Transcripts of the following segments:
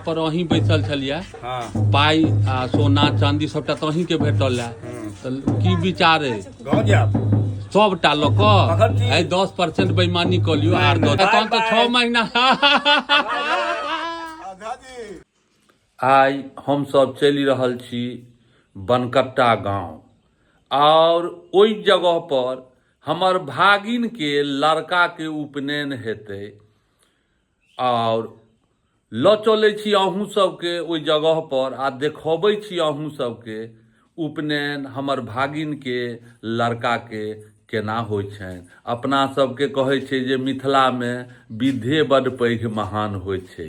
पर अहीं बैसल छलियै। हाँ। पाइ आ सोना चांदी सबटा तऽ अहीं के भेटल है, तऽ की विचार अइ? गाँव जायब सबटा लऽ कऽ? तखन की? आइ 10% बेईमानी कऽ लियौ आर दस, तहन तऽ 6 महीना। आइ हमसब चलि रहल छी बनकट्टा गाँव, आओर ओहि जगह पर हमर भागिन के लड़का के उपनयन हेतै, आओर लऽ चलै छी अहूँ सबके ओहि जगहपर आ देखबै छी अहूँ सबके उपनयन हमर भागिनके लड़काके केना होइ छनि। अपना सबके कहै छै जे मिथिलामे विधे बड्ड पैघ महान होइ छै,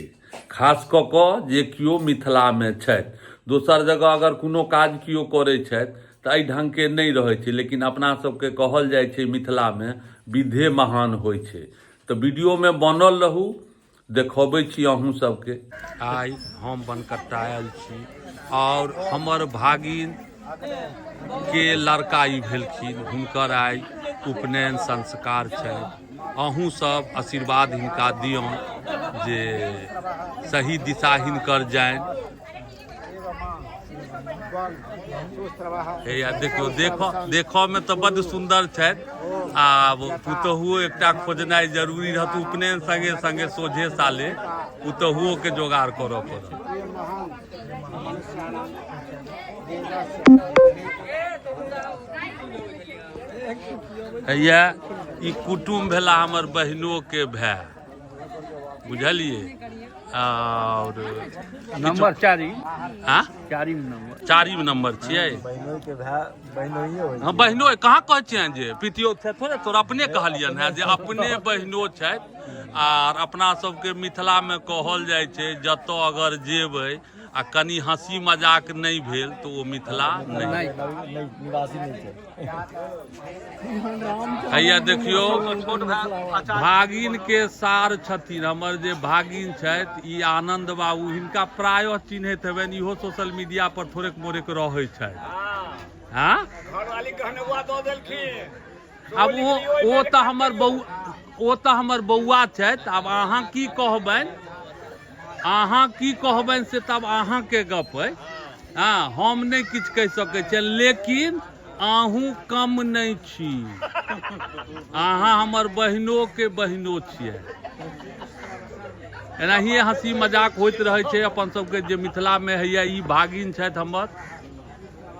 खास कऽ कऽ जे केओ मिथिलामे छथि। दोसर जगह अगर कोनो काज केओ करै छथि तऽ एहि ढङ्गके नहि रहै छै, लेकिन अपना सबके कहल जाइ छै मिथिलामे विधे महान होइ छै। तऽ वीडियोमे बनल रहू, देखबै छी अहूँ सबके। आइ हम बनकट्टा आयल छी आओर हमर भागिन के लड़का ई भेलखिन, हुनकर आइ उपनयन संस्कार छै। अहूँ सब आशीर्वाद हिनका दियौन जे सही दिशा हिनकर जानि। हैया देखियौ, देखऽ देखऽ मे तऽ बड्ड सुन्दर छथि। आब पुतोहुओ एकटा खोजनाइ जरूरी रहत, उपनयन संगे संगे सोझे साले पुतोहुओ के जोगाड़ करऽ पड़त। हैया ई कुटुम भेला हमर बहिनो के भाय, बुझलियै? आओर नंबर चारि। हाँ? चारिम नंबर। चारिम नंबर छियै। बहिनोई के भाय बहिनोइए होइ। हाँ, बहिनो कहाँ कहै छियनि जे पितियो छथि? थोड़े तोरा अपने कहलियनि हेँ जे अपने बहिनो छथि। आर अपना सबके मिथिलामे कहल जाइ छै, जतऽ अगर जेबै आ कनि हँसी मजाक नहि भेल तऽ ओ मिथिला नहि निवासी नहि छै। हैया देखियौ, भागिन के सार छथिन हमर जे भागिन छथि ई आनंद बाबू, हिनका प्रायः चिन्हैत हेबनि, इहो सोशल मीडिया पर थोड़ेक मोड़ेक रहै छथि। हाँ, घरवाली गहनौआ दऽ देलखिन। आब ओ तऽ हमर बौ ओ तऽ हमर बौआ छथि। आब अहाँ की कहबनि, अहाँ की कहबनि से तब अहाँके गप अइ। हँ, हम नहि किछु कहि सकै छियै, लेकिन अहूँ कम नहि छी, अहाँ हमर बहिनोके बहिनो छियै। एनाहिए हँसी मजाक होइत रहै छै अपन सबके जे मिथिलामे होइए। ई भागिन छथि हमर,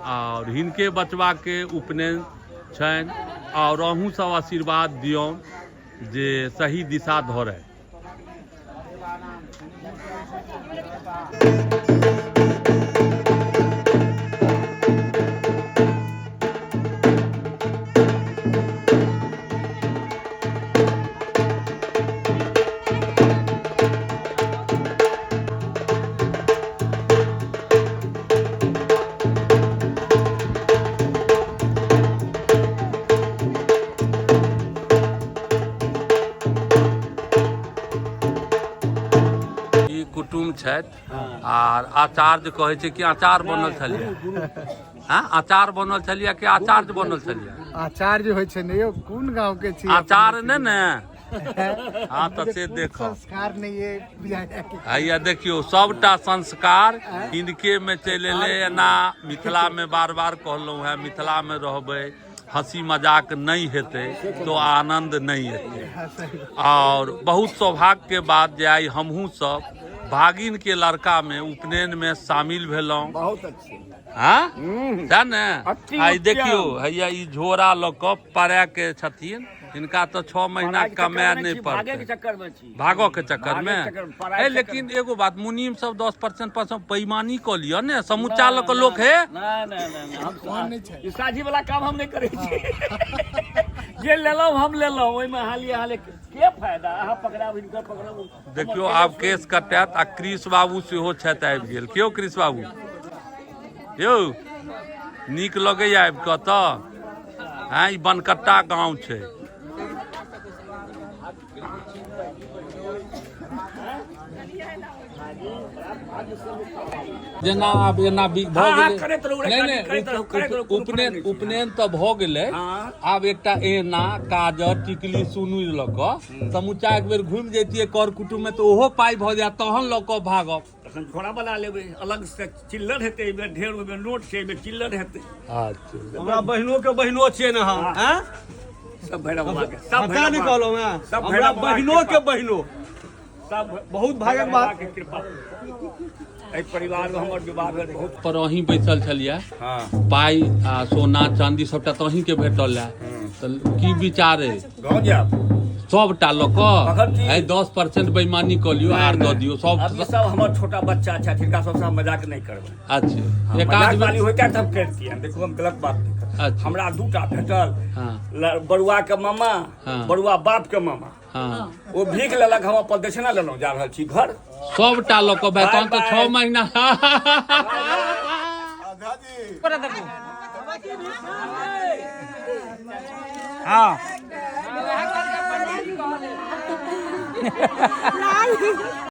आओर हिनके बचबाके उपनयन छनि, आओर अहूँ सब आशीर्वाद दियौन जे सही दिशा धरै। ई कुटुम छथि आर आचार्य कहै छै कि अचार बनल छलियै। हँ, अचार बनल छलियै कि आचार्य बनल छलियै? आचार्य होइ छै ने यौ, कोन गाँव के छी? आचार्य नहि ने? हँ, तऽ से देखो संस्कार नहीं है बुझाइया कि। हैया देखियौ, सबटा संस्कार हिनके में चलि एलै। एना मिथिला में बार बार कहलहुँ हेँ, मिथिला में रहबै, हंसी मजाक नहीं हेतै तो आनंद नहीं एतै। और बहुत सौभाग्य के बात जे आइ हमहूँ सब भागिन के लड़का में उपनयन में शामिल भेलहुँ। बहुत अच्छे। हाँ, सएह ने? अति आइ उत्तम। देखियौ, हैया ई झोरा लऽ कऽ पड़ै के छथिन, हिनका तऽ 6 महीना पढ़ाइ के कमाए चक्कर में नहि छी, भागे के पड़तै। चक्कर में छी। भागऽ के चक्कर में? भागे के चक्कर में, पढ़ाइ ए के लेकिन चक्कर एगो बात, मुनीम सब 10% पर सब बेईमानी कऽ लिअ ने, समूचा लऽ कऽ लोक हे। नहि नहि नहि नहि, हम नहि छै। ई साझी वाला काम हम नहि करै छी। जे लेलहुँ हम लेलहुँ, ओहिमे हालिए हाले के फायदा? अहाँ पकड़ाब, हिनकर पकड़ाब। देखियौ, आब केश कटायत आ कृष बाबू सेहो छथि आबि गेल। क्यों कृष बाबू यौ, नीक लगैया आबि कऽ तऽ? हँ, ई बनकट्टा गाँव छै। जेना आब एना भऽ हाँ, गेलै। करैत रहू रे, नहि नहि, करैत रहू, करैत रहू, कोनो उपनयन फरक नहि छै। उपनयन तऽ भऽ गेलै। हाँ। आब एकटा एना काजर टिकली सुनू लऽ कऽ समूचा एक बेर घुमि जैतियै कर कुटुम में, तऽ ओहो पाइ भऽ जायत, तहन लऽ कऽ भागब। तखन झोरा बना लेबै अलग से, चिल्लर हेतै एहिमे ढेर, ओहिमे नोट छै, एहिमे चिल्लर हेतै। अच्छा, हमरा बहिनो के बहिनो छियै ने अहाँ, हैं? सब भैरव बाबा के, सब पता नहि भैरव कहलहुँ हैं, सब हमरा भैरव बाबा के बहिनो के कृपा। बहिनो सब बहुत भाग्यक भैरव बाबा बात। के कृपा। एहि परिवार मे हमर विवाह भेल बहुत। पर अहीं बैसल छलियै। हाँ। पाइ आ सोना चांदी सबटा तऽ अहीं के भेटल है, तऽ की विचार अइ? गाँव जायब सबटा लऽ कऽ अखन की- एहि 10% बेईमानी कऽ लियौ आर दऽ दियौ सब। अब ई सब हमर छोटा बच्चा छथि, हिनका सबसँ हम मजाक नहि करबै। अच्छा, एक मजाक आध वाली बेर होइता तऽ हम करितियै। देखू, हम गलत बात नहि करब। अच्छा। हमरा दूटा भेटल। हाँ। बरुआ के मामा, हाँ। बरुआ बाप के मामा। हाँ। ओ भीख लेलक, हम अपन दक्षिणा लेलहुँ, जा रहल छी घर। सबटा लऽ कऽ भाइ, तहन तऽ बाय। 6 महीना। हाँ।